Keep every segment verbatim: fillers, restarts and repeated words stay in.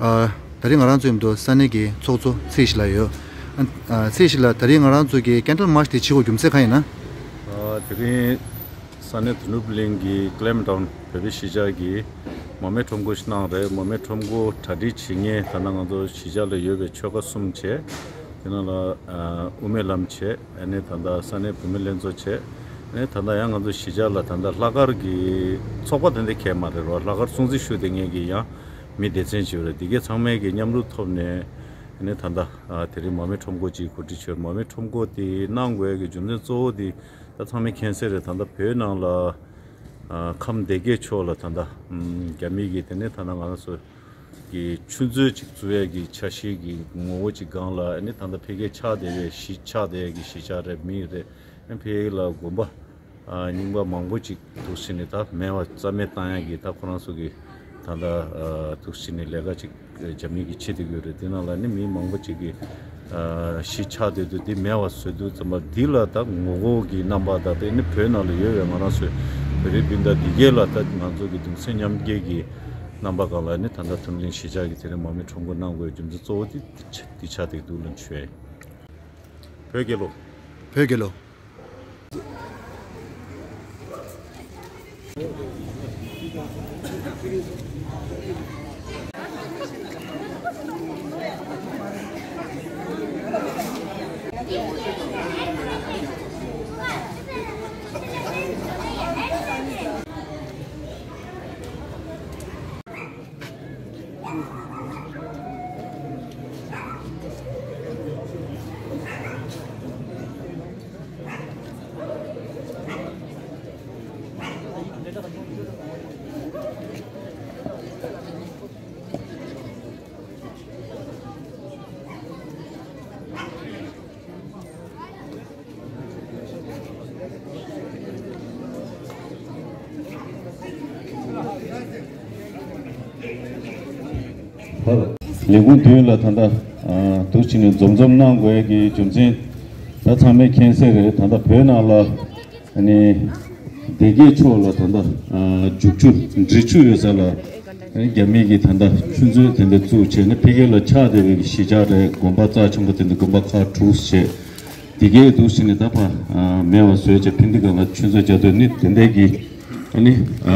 ཨ། ད་རེས་ང་རང་ཚོའི་མཉམ་དུ་ས་གནས་ཀྱི་ཚོགས་གཙོ་ཚེ་ཡེ་ཤེས་ལགས་ཡོད། ཨ། ཨ། ཚེ་ཡེ་ཤེས་ལགས། ད་རེས་ང་རང་ཚོ་གི་ཀེན་ཌལ་མཱར་ཆི་དེ་བྱེད་དགོས་རྒྱུ་མཚན་གང་ཡིན་ན། ཨ། དེ་རིང་ས་གནས་དོན་གྲུབ་གླིང་གི་ཀེམ་ཊའུན་བོད་པའི་གཞིས་ཆགས་ཀྱི་མར་མེ་ཁྲོམ་སྐོར་ཞིག་གནང་རེད། མར་མེ་ཁྲོམ་སྐོར་གྲ་སྒྲིག་བྱེད་མཁན་ད་ལྟ་ང་ཚོ་གཞིས་ཆགས་ལ་ཡོད་པའི་ཆོལ་ཁ་གསུམ་བྱས། དེ་ནང་ལ་ཨ་དབུ་མའི་ལམ་བྱས། ཨ་ནི་ད་ལྟ་ས་གནས་བུད་མེད་ལྷན་ཚོགས་བྱས། ཨ་ནི་ད་ལྟ་ཡང་ང་ཚོ་གཞིས་ཆགས་ལ་ད་ལྟ་ལྷག་དཀར་གྱི་ཚོགས་པ་དེ་འདྲ་གང་ཡང་མ་རེད་རོ། ལྷག་དཀར་སྲུང་བརྩི་ཞུ་བསྡད་མཁན་གྱི་ཡང་མི་སྡེ་ཚན་ཅིག་ཡོད་རེད། དེ་གའི་ཚང་མས་ཀྱི་མཉམ་རུབ་ཐོབ་ནས། ཨ་ནི་ད་ལྟ་ཨ་དེ་རིང་མར་མེ་ཁྲོམ་སྐོར་ཅིག་གོ་སྒྲིག་བྱས། མར་མེ་ཁྲོམ་སྐོར་དེ་གནང་དགོས་ཀྱི་རྒྱུ་མཚན་གཙོ་བོ་དེ་ད་ཚང་མས་མཁྱེན་གསལ་རེད། ད་ལྟ་བོད་ནང་ལ་ཨ་ཁམས་སྡེ་དགེ་ཕྱོགས་ལ་ད་ལྟ་ཨམ་རྒྱ་མི་གིས་དེ་ནས་ད་ལྟ་ང་རང་ཚོ་གི་ཆུ་མཛོད་ཅིག་བཙུགས་ཡས་ཀྱི་འཆར་གཞི་གི་ངོ་བོ་ཅིག་སྒང་ལ། ཨ་ནི་ད་ལྟ་འཕེལ་རྒྱས་ཆགས་བསྡད་པའི་གཞིས་ཆགས་བསྡད་ཡས་ཀྱི་གཞིས་ཆགས་རེད། མི་རེད། ཨ་ནི་འཕེལ་རྒྱས་ལ་དགོན་པ་ཨ་རྙིང་པ་མང་པོ་ཅིག་འདུག་སེ་ནས་ད་མེད་པ་རྩ་མེད་བཏང་ཡས་ཀྱི་ད་ཁོ་རང་ཚོ་གི་ད་ལྟ་ཨ་འདུག་སེ་ནས་ལས་ཀ་ཅིག་རྒྱ་མི་གིས་བྱེད་བསྡད་ཀྱི་ཡོད་རེད། དེ་ནང་ལ་ནི་མི་མང་པོ་ཅིག་གིས་ཨ་གཞིས་ཆགས་བསྡད་དུས་དེ་མེད་པ་བཟོ་དུས་ཙམ་པ་འདི་ལ་ད་ངོ་རྒོལ་གྱི་རྣམ་པ་དང་། དེ་ནི་བོད་ནང་ལ་ཡོད་པའི་ང་རང་ཚོའི་བོད་རིགས་སྤུན་ཟླ་འདི་གས་ལ་ད་ང་ཚོ་གི་གདུང་སེམས་མཉམ་སྐྱེད་ཀྱི་རྣམ་པ་སྒང་ལ་ནི་ད་ལྟ་དོན་གླིང་གཞིས་ཆགས་ཀྱིས་དེ་རིང་མར་མེ་ཁྲོམ་སྐོར་གནང་དགོས་རྒྱུ་མཚན་གཙོ་བོ་དེ་འདི་ཆགས་བསྡད་འདུག་ལབ་ཞུ་ཡ་ཡིན། བོད་རྒྱལ་ལོ། བོད་རྒྱལ་ལོ། ལས་ཁུངས་བདུན་ལ་ད་ལྟ་ཨ་འདུག་སེ་ནས་འཛོམས་འཛོམས་གནང་དགོས་ཀྱི་རྒྱུ་མཚན། ད་ཚང་མས་མཁྱེན་གསལ་རེད། ད་ལྟ་བོད་ནང་ལ་ཨ་ནི་སྡེ་དགེ་ཕྱོགས་ལ་ད་ལྟ་ཨ་རྒྱུག་ཆུ་འབྲི་ཆུ་ཡོད་ས་ལ། རྒྱ་མི་གིས་ད་ལྟ་ཆུ་མཛོད་དེ་འདྲ་བཙུགས་བྱས་ནས་འཕེལ་རྒྱས་ལ་ཆགས་བསྡད་པའི་གཞིས་ཆགས་རེད། དགོན་པ་རྩ་ཆེན་པོ་དེ་འདྲ་དགོན་པ་ཁག་དྲུག་བྱས། དེ་གའི་འདུག་སེ་ནས་ད་ཕར་ཨ་མེད་པ་བཟོས་བྱས་ཕན་བདེ་སྒང་ལ་ཆུ་མཛོད་རྒྱག་དུས་ནི་དེ་འདྲའི་གི་ཨ་ནི་ཨ་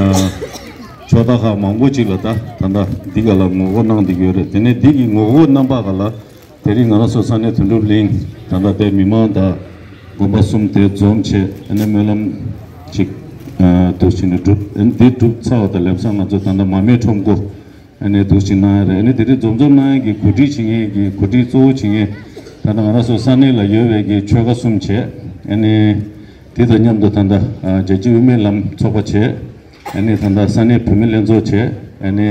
ཕྱོགས་མཐའ་ཁག་མང་པོ་ཅིག་ལ་ད་ད་ལྟ་འདི་ག་ལ་ངོ་རྒོལ་གནང་བསྡད་ཀྱི་ཡོད་རེད། དེ་ནས་འདི་གི་ངོ་རྒོལ་རྣམ་པ་ག་ལ་དེ་རིང་ང་རང་ཚོ་ས་གནས་དོན་གྲུབ་གླིང་ད་ལྟ་དེ་མི་མང་དང་དགོན་པ་གསུམ་དེ་འཛོམས་བྱས་ཨ་ནི་སྨོན་ལམ་ཅིག་ཨ་འདུག་སེ་ནས་གྲུབ། ཨ་ནི་འདི་གྲུབ་ཚར་བ་དང་ལམ་སང་ང་ཚོ་ད་ལྟ་མར་མེ་ཁྲོམ་སྐོར་ཨ་ནི་འདུག་སེ་གནང་ཡ་རེད། ཨ་ནི་དེ་རིང་འཛོམས་འཛོམས་གནང་ཡ་གི་གོ་སྒྲིག་བྱེད་མཁན་གྱི་གོ་སྒྲིག་གཙོ་བོ་བྱེད་མཁན་ད་ལྟ་ང་རང་ཚོ་ས་གནས་ལ་ཡོད་པའི་གི་ཆོལ་ཁ་གསུམ་བྱས། ཨ་ནི་དེ་དང་མཉམ་དུ་ད་ལྟ་ཨ་རྒྱལ་སྤྱིའི་དབུ་མའི་ལམ་ཚོགས་པ་བྱས། ཨ་ནི་ད་ལྟ་ས་གནས་བུད་མེད་ལྷན་ཚོགས་བྱས། ཨ་ནི་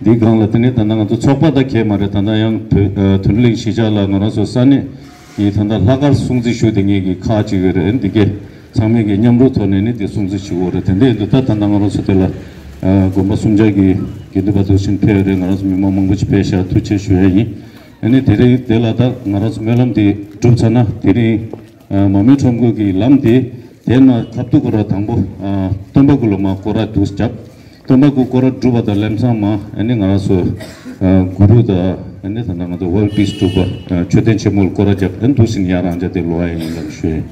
འདིའི་སྒང་ལ་དེ་ནས་ད་ལྟ་ང་ཚོ་ཚོགས་པ་ད་གས་མ་རེད། ད་ལྟ་ཡང་བོད་ཨ་དོན་གླིང་གཞིས་ཆགས་ལ་ང་རང་ཚོ་ས་གནས་ཀྱི་ད་ལྟ་ལྷག་དཀར་སྲུང་བརྩི་ཞུ་བསྡད་མཁན་གྱི་ཁག་ཅིག་ཡོད་རེད། འདི་གས་ཚང་མས་ཀྱི་མཉམ་རུབ་ཐོག་ནས་ནི་དེ་སྲུང་བརྩི་ཞུ་དགོས་རེད། དེ་འདྲ་ཡིན་དུས་ད་ད་ལྟ་ང་རང་ཚོ་དེ་ལ་ཨ་དགོན་པ་གསུམ་ཆ་གི་དགེ་འདུན་པ་དེ་ཚོ་ཕེབས་རེད། ང་རང་ཚོ་མི་མང་མང་པོ་ཅིག་ཕེབས་ཤག་ཐུགས་རྗེ་ཆེ་ཞུ་ཡ་ཡིན། ཨ་ནི་དེ་རིང་དེ་ལ་ད་ང་རང་ཚོ་སྨོན་ལམ་དེ་གྲུབ་ཚར་ན་དེ་རིང་ཨ་མར་མེ་ཁྲོམ་སྐོར་གྱི་ལམ་དེ་དེ་ན་ཁ་ཐུག་སྐོར་ར་དང་པོ་ཨ་སྟོན་པ་སྐུ་ལ་མར་སྐོར་ར་འདུག་སེ་བརྒྱབ། སྟོན་པ་སྐུ་སྐོར་ར་གྲུབ་པ་དང་ལམ་སང་མར་ཨ་ནི་ང་རང་ཚོ་ཨ་གུ་རུ་དང་ཨ་ནི་ད་ལྟ་ང་ཚོ་ཝརལ་པིས་གྲུབ་པ་ཨ་མཆོད་རྟེན་ཆེན་མོ་ལ་སྐོར་ར་བརྒྱབ། ཨ་ནི་འདུག་སེ་ནས་ཡར་རང་བྱས་ཏེ་ལོག་ཡ་ཡིན་ལབ་ཞུ་ཡ་ཡིན།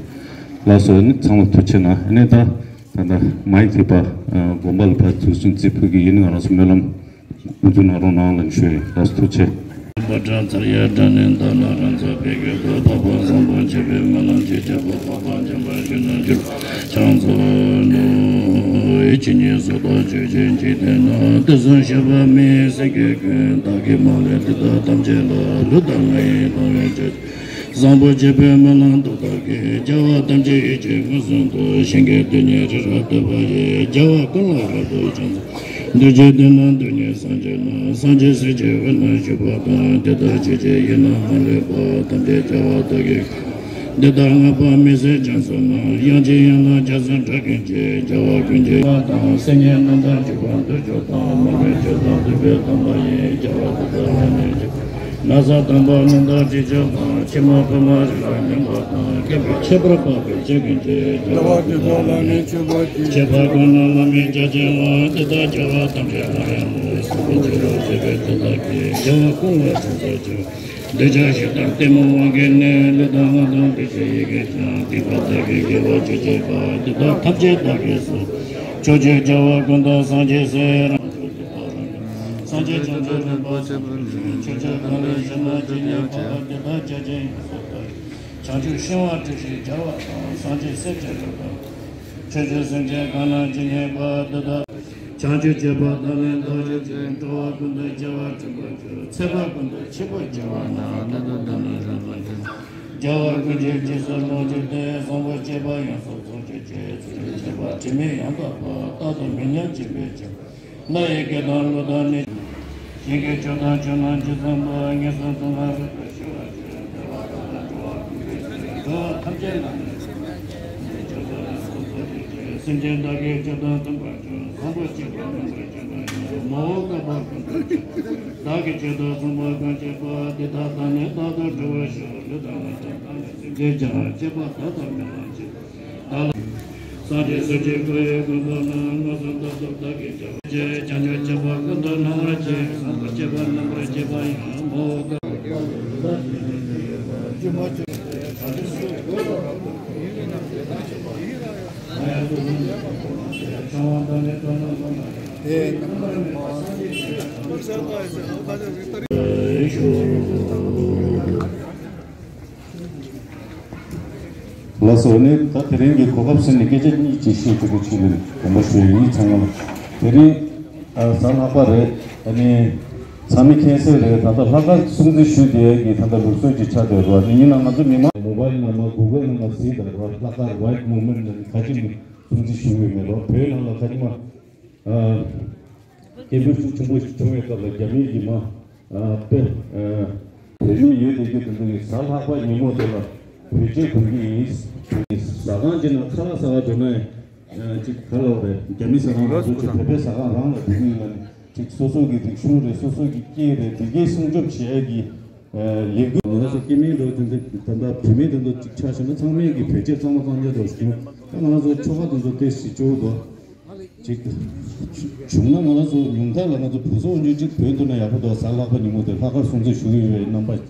ལགས་སོ། ཨ་ནི་ཚང་མ་ཐུགས་རྗེ་གནང་། ཨ་ནི་ད་ད་ལྟ་མའིག་དེ་ཕར་ཨ་དགོན་པ་ལ་ཕར་ཚུར་སུན་རྩིས་ཕུལ་གྱི་ཡིན། ང་རང་ཚོ་སྨོན་ལམ་དབུ་འཛུགས་གནང་རོགས་གནང་ལབ་ཞུ་ཡ་ཡིན། ལགས་སོ། ཐུགས་རྗེ་ཆེ། པ་དྲག་ཚར་ཡ་དྲག་ནས་འདའ་ན་རང་ཚ་བེད་སྐྱོད་དུ་འཕགས་པ་བཟང་པོ་འཆད་པའི་སྨོན་ལམ་ཅིག་བྱ་བ་འཕགས་པ་འཇམ་དཔལ་ཞུ་ན་འགྱུར་ཕྱག་འཚལ་ལོ། ཇི་སྙེད་སུ་དག་ཆོས་ཅན་ཅི་བསྟན་ན། དེ་གསུང་བཤད་པ་མི་སྲིད་ཀྱི་ཀུན། བདག་གིས་མ་ལུས་དེ་དག་ཐམས་ཅད་ལ། ལུས་དང་ངག་ཡིད་གཏོང་བའི་ཕྱིར། བཟང་པོ་སྤྱོད་པའི་སྨོན་ལམ་རྡོ་ལྟར་གྱི། རྒྱལ་བ་ཐམས་ཅད་ཡིད་ཀྱིས་མངོན་སུམ་དུ། ཞིང་གི་རྡུལ་སྙེད་རི་རབ་བརྡལ་བ་ཡི། རྒྱལ་བ་ཀུན་ལ་རབ་ཏུ་ཕྱག་འཚལ། གདུལ་བྱའི་དོན་རྣམས་སྡུག་བསྔལ་སེལ་ཕྱིར་ན། སངས་རྒྱས་སྲས་ཀྱི་དབུས་ན་བཞུགས་པ་དང་། དེ་དག་ཆོས་ཀྱི་དབྱིངས་ན་མ་ལུས་པ། ཐམས་ཅད་རྒྱལ་བ་དག་གིས་འདི་དག་བསྔགས་པ་མི་ཟད་རྒྱ་མཚོ་རྣམས། དབྱངས་ཅན་ཡན་ལག་རྒྱ་མཚོའི་སྒྲ་ཀུན་གྱིས། རྒྱལ་བ་ཀུན་གྱི་དབང་དང་སེམས་ཉིད་རྣམ་དག་འཇུག་པ་འདིར་གྱུར་ཏོ། མ་རིག་ཆོས་དང་ལྡན་པའི་དམ་པ་ཡིས། རྒྱལ་བ་དེ་དག་ལ་ནི་ཇི་ལྟར། ན་བཟའ་དམ་པ་རྣམ་དག་ཅེས་བྱ་བ། ཕྱི་མ་ཕ་མ་རིགས་ལ་ཉམས་པ་དང་། སྐྱེ་བོའི་ཁྱད་པར་འཕགས་པའི་ཆོས་ཀུན་གྱི། རྒྱལ་བ་དེ་དག་ལ་ནི་མཆོད་པར་བགྱི། ཁྱད་པར་ཀུན་ལ་བླ་མེད་རྒྱ་ཆེན་ལ། དེ་དག་རྒྱལ་བ་ཐམས་ཅད་ལ་ཡང་མོས། གསོན་པོ་ཆེ་རུ་བྱེད་པའི་དེ་དག་གིས། རྒྱལ་བ་ཀུན་ལ་ཕྱག་འཚལ་ཞིང་། འདོད་ཆགས་ཞེ་སྡང་གཏི་མུག་དབང་གིས་ནི། ལུས་དང་ངག་དང་བགྲོད་བྱེད་ཡིད་ཀྱིས་ཀྱང་། སྡིག་པ་བདག་གིས་དགེ་བ་ཅི་བགྱིས་པ། དེ་དག་ཐམས་ཅད་བདག་གིས་སུ། ཕྱོགས་བཅུའི་རྒྱལ་བ་ཀུན་ཏུ་སངས་རྒྱས་སྲས། རང་བྱུང་གི་ཐོག་རང་གི། སངས་རྒྱས་བྱང་ཆུབ་སེམས་དཔའ་ཆེན་པོ་ནི། ཆོས་ཕྱོགས་གང་ལ་ཞུགས་ན་ཇི་སྙེད་པ། དེ་དག་བརྒྱ་བྱིན་ཡོངས་སུ་དག་བྱང་ཆུབ་ཤིང་དབང་དྲི་ཞིམ་རྒྱལ་བ་དང་། སངས་རྒྱས་སྲས་བཅས་རབ་དང་། ཆོས་བརྒྱུད་སེམས་ཅན་གང་ན་ཇི་སྙེད་པ། དེ་དག་བྱང་ཆུབ་སྤྱོད་པ་དག་ལས་འདའ་གྱུར་ཅིང་། འགྲོ་བ་ཀུན་ཏུ་སྐྱེ་བ་སྒྲིབ་པར་འགྱུར། ཚེ་དཔག་ཀུན་ཏུ་འཆི་བར་འགྱུར་བ་ན། དེ་དག་བདག་ནི་རབ་ཏུ་ཤེས། རྒྱལ་བ་ཀུན་གྱི་རྗེས་སུ་ལོངས་སྤྱོད་དེ། བཟང་པོ་སྤྱོད་པ་ཡོངས་སུ་རྫོགས་སྤྱོད་ཅིང་། ཚུལ་ཁྲིམས་ལྡན་པ་དྲི་མེད་ཡང་དག་པ། རྟག་ཏུ་མི་ཉམས་སྦྱིན་པས་ཕྱུག་སླར་ཡང་སྐྱེ་དང་ལུས་དང་ནི། གཞན་གྱི་ཆོས་དང་ཕྱོགས་རྣམས་ཇི་ཙམ་པ། ངན་སོང་དུ་མ་རབ་ཏུ་ཞི་བར་ཤོག་འགྲོ་བ་ཐམས་ཅད་ལ་ནི། སེམས་ཅན་བདག་གིས་ཆོས་དང་མཐུན་པར་སྤྱོད། བཟང་པོ་སྤྱོད་པ་རྣམ་པར་སྤྱོད་པ་ཡང་། མ་འོངས་སྐབས་པ་ཀུན་ཏུ་སྤྱོད་པ། བདག་གིས་ཆོས་དང་མཚུངས་པ་གང་བྱས་པ། དེ་དག་བདག་ནི་རྟག་ཏུ་གྲོལ་བར་ཤོག་ལུས་དང་ངག་དང་ཐམས་ཅད་སེམས་ཅན་ཀྱང་། སྤྱོད་པ་བདག་དང་མི་ལ་བྱེད། བདག་ལ། སངས་རྒྱས་སོ་སྐྱེ་འཁོར་བའི་མགོན་པོ་རྣམས། མངོན་སུམ་རྟག་ཏུ་བདག་གིས་བྱ་བ་བྱས། བྱང་ཆུབ་སྤྱོད་པ་ཀུན་ཏུ་སྣང་བར་བྱེད། བཟང་པོ་སྤྱོད་པ་རྣམ་པར་སྤྱོད་པ་ཡང་། མ་འོངས་སྐབས། ལགས་སོ། ནི་ད་དེ་རིང་གི་གོ་སྐབས་ཟིན་ནས་སྐད་ཆ་གཉིས་ཅིག་བཤད་ཆོག་གི་ཅིག་ལ་དགོངས་པ་ཞུ་ཡིན། ཚང་མ་ལ། དེ་རིང་ཨ་གཟའ་ལྷག་པ་རེད། ཨ་ནི་ཚང་མས་མཁྱེན་གསལ་རེད། ད་ལྟ་ལྷག་དཀར་སྲུང་བརྩི་ཞུ་བསྡད་ཀྱི་ད་ལྟ་ལུགས་སྲོལ་ཅིག་ཆགས་བསྡད་རེད་པ། དེ་ཡིན་ན་ང་ཚོ་མི་མང་མོ་བྷའིལ་ནང་མ་གུ་གལ་ནང་མ་གཟིགས་དང་རེད་པ། ལྷག་དཀར་White Movement ནང་ག་ཅི་མི་སྲུང་བརྩི་ཞུ་གི་མེད་པ། བོད་ནང་ལ་ག་ཅི་མ་ཨ། སྐད་འབོད་ཤུགས་ཆེན་པོ་ཞིག་བྱུང་བའི་སྐབས་ལ་རྒྱ་མི་ཡིས་མ་ཨ་དཔེ་ཨ་བོད་མི་ཡོད་བསྡད་རྒྱུ་དེ་ཚོ་གིས་གཟའ་ལྷག་པ་ཉིན་མོ་དེ་ལ་བེད་སྤྱོད་དགོས་ཀྱི་ཡིན། ཟ་ཁང་ཅིག་ནང་ཁ་ལག་ཟ་ག་འགྲོ་ན་ཡང་ཅིག་ག་ལབ་རེད། རྒྱ་མི་ཟ་ཁང་མ་བཟོ་ཅིག་བོད་པའི་ཟ་ཁང་རང་ལ་འགྲོ་གི་ཡོད་ལ་ནི་ཅིག་སོ་སོ་གི་རིག་གཞུང་རེད། སོ་སོ་གི་སྐད་རེད། དེ་གའི་སྲུང་སྐྱོབ་བྱེད་ཡ་གི་ལས་འགུལ། ང་ཚོ་སྐྱེ་དམན་འགྲོ་དེ་ཚོ་ད་ལྟ་བུད་མེད་དེ་ཚོ་ཅིག་ཆ་བཞག་ན་ཚང་མས་ཀྱི་བེད་སྤྱོད་གཙང་མ་གཙང་རྐྱང་འགྲོ་ཞིག་ཡོད། ད་ང་ཚོ་ཆོ་ག་དེ་ཚོ་ཏོག་ཙམ་སྐྱོ་བོ་འདུག་ཅིག་བྱུང་ན་ང་ཚོ་ཉུང་མཐའ་ལ་ང་ཚོ་བུ་སོ་འཇུ་ཅིག་བོད་འདུག་ན་ཡག་པོ་འདུག་གཟའ་ལྷག་པ་ཉིན་མོ་དེ་ལྷག་དཀར་སྲུང་བརྩི་ཞུ་གི་ཡོད་པའི་རྣམ་པ་ཞིག་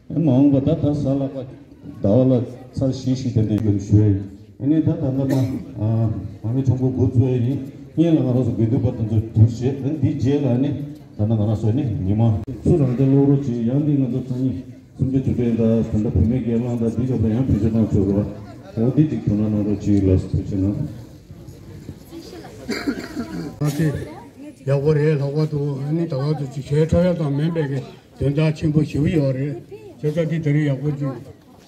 དང་། མ་འོངས་པ་ད་ད་གཟའ་ལྷག་པ་ཟླ་བ་ལ་ཚར་བཞི་བཞི་དེ་འདྲ་ཡོད་ཞུ་ཡ་ཡིན། ཨ་ནི་ད་ད་ལྟ་མ་མ་མི་ཁྲོམ་སྐོར་འགོ་བཙུགས་ཡ་ཡིན། སྔོན་ལ་ང་རང་ཚོ་དགེ་འདུན་པ་དེ་ཚོ་དུར་བྱེད། ཨ་ནི་འདིའི་རྗེས་ལ་ནི་ད་ལྟ་ང་རང་ཚོ་ནི་ཉི་མ་སུ་རང་བཙན་སློབ་རོགས་བྱེད། ཡང་འདི་ང་ཚོ་ཚང་མི་སུམ་ཅུ་དྲུག་ཅུ་ཡིན། ད་ད་ལྟ་བུད་མེད་སྒེར་ལངས་དང་འདི་སྐབས་ལ་ཡང་བེད་སྤྱོད་བཏང་ཆོག་གི་བ། འོ་འདི་ཅིག་དོ་སྣང་གནང་རོགས་གྱིས་ལགས་སོ། ཐུགས་རྗེ་གནང་། ཨ་ཙི། ཡག་པོ་རེད། ལྷག་པར་དུ་ཨ་ནི་ད་བར་དུ་ཅིག་ཞལ་ཁྲ་ཡག་དང་མིན་པའི་གི་དོན་དག་ཆེན་པོ་ཞེ་པོ་ཡོད་རེད། བྱས་ཙང་འདི་ད་རེས་ཡག་པོ་ཅིག་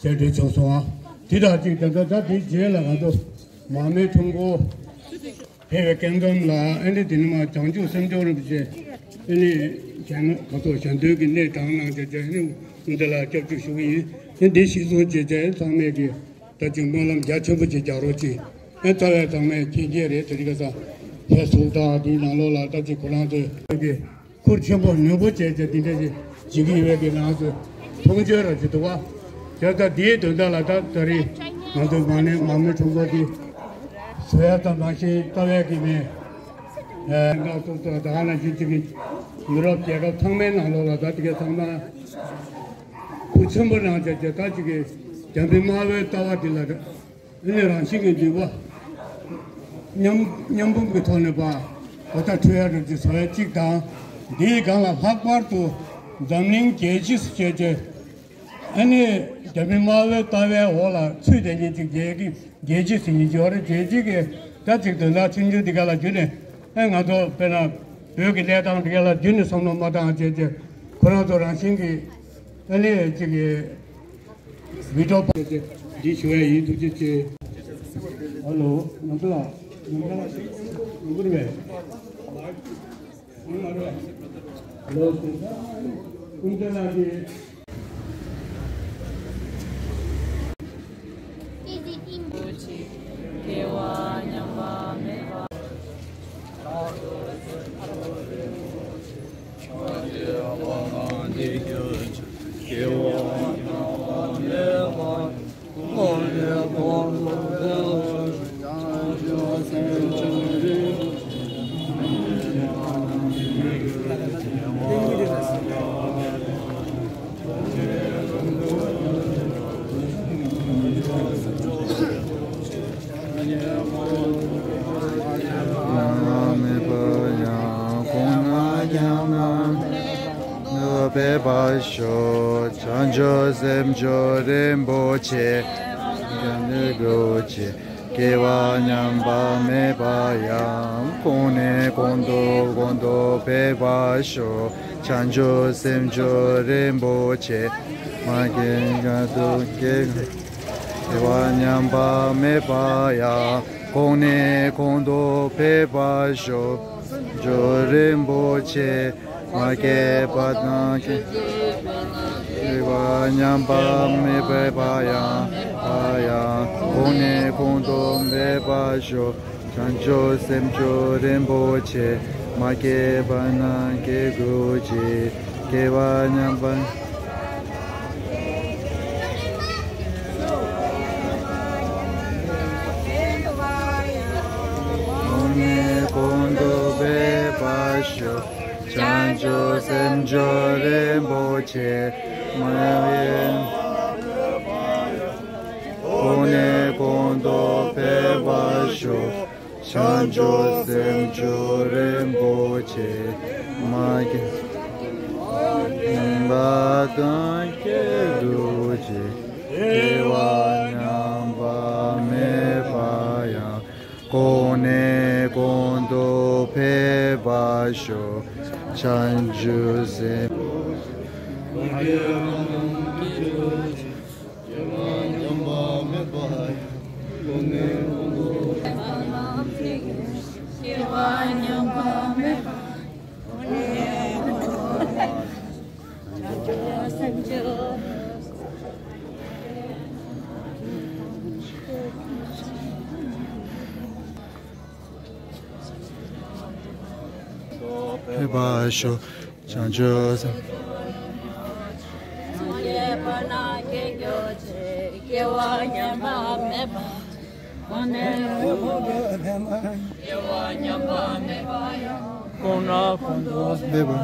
གསལ་སྟོན་བྱུང་སོང་ཨ། འདི་དང་ཅིག་ད་ལྟ་ད་འདིའི་རྗེས་ལ་ང་ཚོ་མར་མེའི་ཁྲོམ་སྐོར། ཕེབས་པའི་སྐལ་འཛོམས་ལ་ཨ་ནི་དེ་ནི་མ་བྱང་ཆུབ་སེམས་མཆོག་རིན་པོ་ཆེ་ཨ་ནི་གཞན་ག་ཚོད་གཞན་དོན་གྱི་གནས་དྲངས་གནང་བྱས་བྱས་ཨ་ནི་འདི་ལ་སྐྱབས་འཇུག་ཞུ་གི་ཡིན། ཨ་འདི་གཞིར་བཟུང་བྱས་བྱས་ཚང་མས་ཀྱི་ད་ཅིག་སྨོན་ལམ་རྒྱ་ཆེན་པོ་ཅིག་རྒྱག་རོགས་གྱིས། ཨ་རྩ་བའི་ཚང་མས་མཁྱེན་མཁྱེན་རེད། དེ་རིང་ཁ་སང་ཧེ་སུག་དང་དེའི་ནང་ལོགས་ལ་ད་ཅིག་ཁོ་རང་ཚོས་ཀྱི་ཁུར་ཆེན་པོ་ནུས་པོ་བྱས་བྱས་འདི་འདྲ་ཞིག་བྱེད་ཀྱི་ཡོད་པའི་གི་ང་ཚོས་མཐོང་ཆོས་ར་ཅིག་འདུག་བ། བྱས་ཙང་འདིའི་དོན་དག་ལ་ད་ད་རེས་ང་ཚོ་མ་ཎི་མར་མེ་ཁྲོམ་སྐོར་འདི་བཟོ་ཡ་ཙམ་མ་ཟད་རྩ་བའི་གི་ནས་ཨ་ང་ཚོ་ད་ག་ནང་བཞིན་ཅིག་གི་ཡུ་རོབ་རྒྱལ་ཁབ་ཚང་མའི་ནང་ལོགས་ལ་ད་དེ་གའི་ཚང་མ་ཁུར་ཆེན་པོ་གནང་བྱས་བྱས་ད་ཅིག་གི་འཇམ་དཔལ་སྨྲ་བའི་ལྟ་བ་འདི་ལ། ཨ་ནི་རང་བཞིན་གྱི་འདུས་པ། མཉམ་མཉམ་སྤུངས་ཀྱི་ཐོག་ནས་པ། གོ་བརྡ་འཕྲོད་ཡ་རེད་ཅེས་བཟོ་ཡ་གཅིག་དང་། འདིའི་སྒང་ལ་ལྷག་པར་དུ་འཛམ་གླིང་རྒྱལ་སྤྱི་ཟེར་བྱས་ཏེ། ཨ་ནི་རྒྱ་མི་དམར་པོའི་ལྟ་བའི་འོག་ལ་ཚུད་བསྡད་མཁན་ཅིག་རྒྱལ་གྱི་རྒྱལ་སྤྱི་ཟེར་མཁན་ཅིག་ཡོད་རེད། རྒྱལ་སྤྱི་གི་ད་ཅིག་དོན་དག་ཆུང་ཆུང་འདི་ག་ལ་བརྒྱུད་ནས་ཨ་ང་ཚོ་དཔེར་ན་བོད་ཀྱི་གནས་སྟངས་འདི་ག་ལ་བརྒྱུད་ནས་བསམ་བློ་མ་བཏང་བྱས་ཏེ་ཁོ་རང་ཚོ་རང་བཞིན་གྱི་ཨ་ནི་ཅིག་གི་བི་ཌིའོ་པར་འདི་ཞུ་ཡ་ཡིན། ཐུགས་རྗེ་ཆེ། ཨ་ལོ། ནམ་མཁའ་ལགས། ནམ་མཁའ་ལགས། ནམ་མཁའ་རེད་པས། ཨ་ལོ། ཀུན་བདེ་ལགས་ཀྱིས། དགེ་བ་ཉམས་པ་མེད་པ། འཕེལ་བར་ཤོག། བྱང་ཆུབ་སེམས་མཆོག་རིན་པོ་ཆེ། སྐྱེ་བ་ཉམས་པ་མེད་པ་ཡང་། གོང་ནས་གོང་དུ་གོང་དུ་འཕེལ་བར་ཤོག། བྱང་ཆུབ་སེམས་མཆོག་རིན་པོ་ཆེ། མ་སྐྱེས་མ་དུ་སྐྱེ། སྐྱེ་བ་ཉམས་པ་མེད་པ་ཡང་། གོང་ནས་གོང་དུ་འཕེལ་བར་ཤོག། སེམས་མཆོག་རིན་པོ་ཆེ། མ་སྐྱེས་པ་དང་སྐྱེ། སྐྱེ་བ་ཉམས་པ་མེད་པ་ཡང་། པ་ཡང་། གོང་ནས་གོང་དུ་འཕེལ་བར་ཤོག། བྱང་ཆུབ་སེམས་མཆོག་རིན་པོ་ཆེ། མ་སྐྱེས་པ་རྣམས་སྐྱེ་གྱུར་ཅིག། སྐྱེ་བ་ཉམས་པ། གོང་ནས་གོང་དུ་འཕེལ་བར་ཤོག། བྱང་ཆུབ་སེམས་མཆོག་རིན་པོ་ཆེ། མ་སྐྱེས། གོང་ནས་གོང་དུ་འཕེལ་བར་ཤོག། བྱང་ཆུབ་སེམས་མཆོག་རིན་པོ་ཆེ། མ་སྐྱེས་པ་དང་སྐྱེ་གྱུར་ཅིག། སྐྱེ་བ་ཉམས་པ་མེད་པ་ཡང་། གོང་ནས་གོང་དུ་འཕེལ་བར་ཤོག། བྱང་ཆུབ་སེམས། སྐྱེ་བ་ཉམས་པ་མེད་པ་ཡང་། གོང་ནས་གོང་དུ། སྐྱེ་བ་ཉམས་པ་མེད་པ། གོང་ནས་གོང་དུ། འཕེལ་བར་ཤོག། བྱང་ཆུབ་སེམས། སྐྱེ་བ་ཉམས་པ་མེད་པ། གོང་ནས་གོང་དུ། སྐྱེ་བ་ཉམས་པ་མེད་པ་ཡང་། གོང་ནས་གོང་དུ། འཕེལ་བར།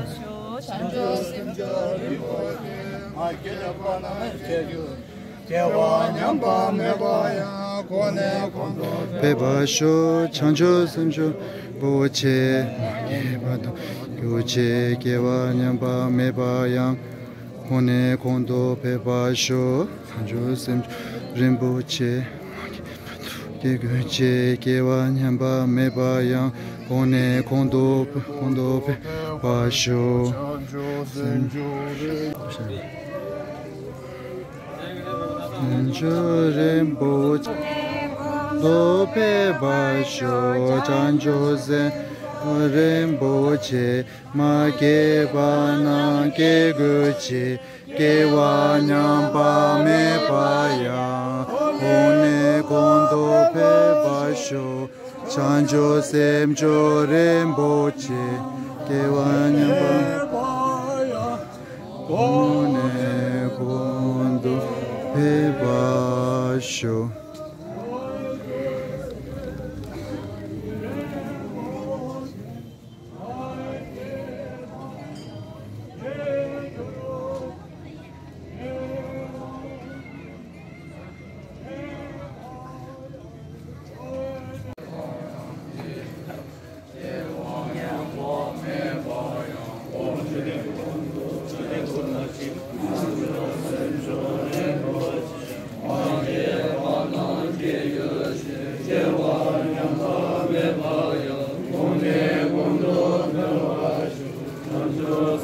བྱང་ཆུབ་སེམས་མཆོག་རིན་པོ་ཆེ། མ་སྐྱེས་པ་རྣམས་སྐྱེ་གྱུར། སྐྱེ་བ་ཉམས་པ་མེད་པ་ཡང་། གོང་ནས་གོང་དུ། འཕེལ་བར་ཤོག། བྱང་ཆུབ་སེམས་མཆོག་རིན་པོ་ཆེ། མ་སྐྱེས་པ་དང་སྐྱེ་གྱུར་ཅིག། སྐྱེ་བ་ཉམས་པ་མེད་པ་ཡང་། གོང་ནས་གོང་དུ་འཕེལ་བར་ཤོག། བྱང་ཆུབ་སེམས་མཆོག་རིན་པོ་ཆེ། མ་སྐྱེས་པ་དང་སྐྱེ་གྱུར་ཅིག། སྐྱེ་བ་ཉམས་པ་མེད་པ་ཡང་། གོང་ནས་གོང་དུ་གོང་དུ་འཕེལ་བར་ཤོག། བྱང་ཆུབ་སེམས་མཆོག་རིན་པོ་ཆེ། ཆོས་རིན་པོ་ཆེ། དུ་འཕེལ་བར་ཤོག། བྱང་ཆུབ་སེམས་རིན་པོ་ཆེ། མ་སྐྱེས་པ་རྣམས་སྐྱེ་གྱུར་ཅིག། སྐྱེ་བ་ཉམས་པ་མེད་པ་ཡང་། གོང་ནས་གོང་དུ་འཕེལ་བར་ཤོག། བྱང་ཆུབ་སེམས་མཆོག་རིན་པོ་ཆེ། སྐྱེ་བ་ཉམས་པ། གོང་ནས་གོང་དུ་འཕེལ་བར་ཤོག། བྱང་ཆུབ་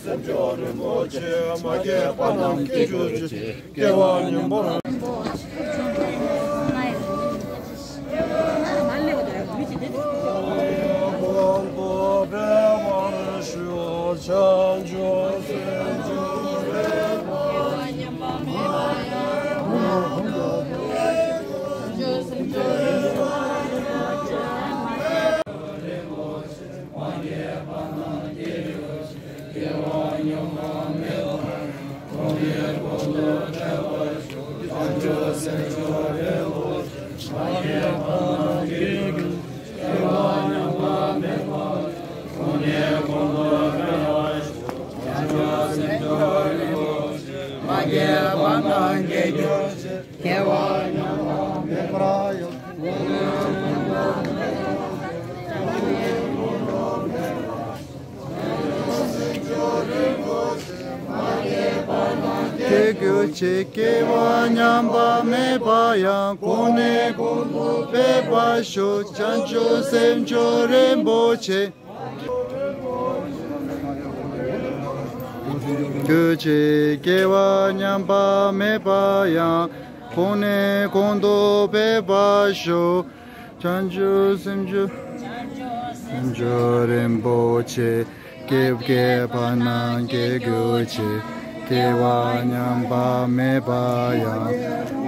སེམས་མཆོག་རིན་པོ་ཆེ། མ་སྐྱེས་པ་རྣམས་སྐྱེ་གྱུར་ཅིག། སྐྱེ་བ་ཉམས་པ། སྐྱེ་གྱུར་ཅིག་སྐྱེ་བ་ཉམས་པ་མེད་པ་ཡང་། གོང་ནས་གོང་དུ་འཕེལ་བར་ཤོག་བྱང་ཆུབ་སེམས་མཆོག་རིན་པོ་ཆེ། གྱུར་ཅིག་སྐྱེ་བ་ཉམས་པ་མེད་པ་ཡང་། གོང་ནས་གོང་དུ་འཕེལ་བར་ཤོག་བྱང་ཆུབ་སེམས་མཆོག་སེམས་མཆོག་རིན་པོ་ཆེ། སྐྱེ་བ་སྐྱེ་བ་རྣམས་སྐྱེ་གྱུར་ཅིག་སྐྱེ་བ་ཉམས་པ་མེད་པ་ཡང་།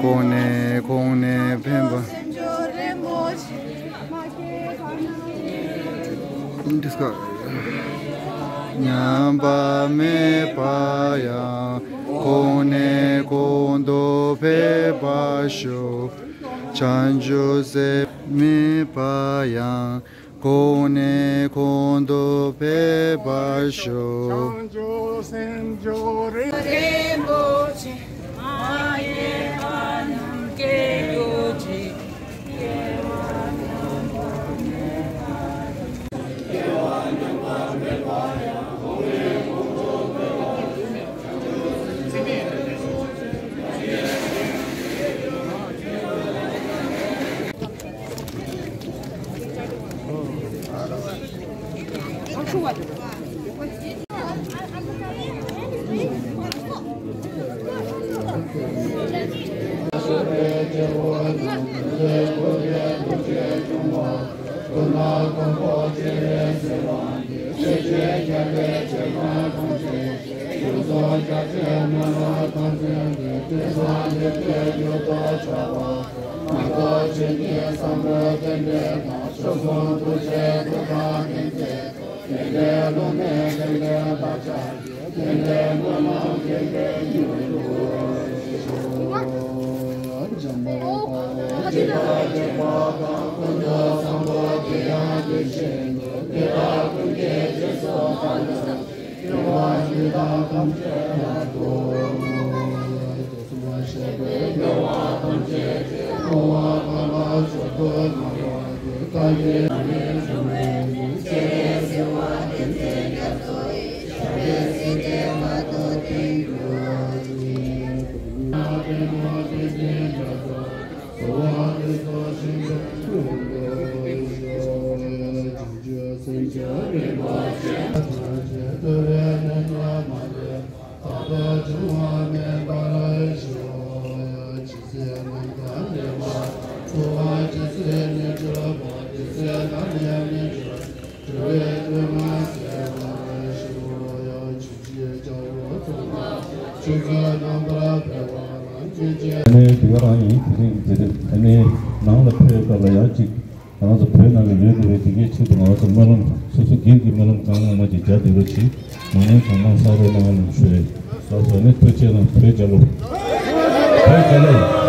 གོང་ནས་གོང་ནས་འཕེལ་བ། འདི་སྐད། ཉམས་པ་མེད་པ་ཡང་། གོང་ནས་གོང་དུ་འཕེལ་བར་ཤོག་བྱང་ཆུབ་སེམས་མེད་པ་ཡང་། གོང་ནས་གོང་དུ་འཕེལ་བར་ཤོག་བྱང་ཆུབ་སེམས་མཆོག་རིན་པོ་ཆེ། མ་སྐྱེས་པ་རྣམས་སྐྱེ་གྱུར་ཅིག་ཨ་ནི་དེ་ག་རང་ཡིན། དེ་རིང་གི་དེ་རིང་ཨ་ནི་ནང་ལ་ཕེབས་སྐབས་ལ་ཡང་ཅིག་ང་ཚོ་བོད་ནང་ལ་ཡོད་དགོས་པའི་དེ་གའི་ཆེད་དུ་ང་ཚོ་སྨོན་ལམ་སོ་སོ་སྒེར་གྱི་སྨོན་ལམ་གང་མང་མང་ཅིག་རྒྱག་བསྡད་རོགས་གྱིས། མང་མང་གང་མང་བསགས་རོགས་གནང་ལ་ཞུ་རེད། ལགས་སོ། ཨ་ནི་ཐུགས་རྗེ་གནང་། བོད་རྒྱལ་ལོ། བོད་རྒྱལ་ལོ།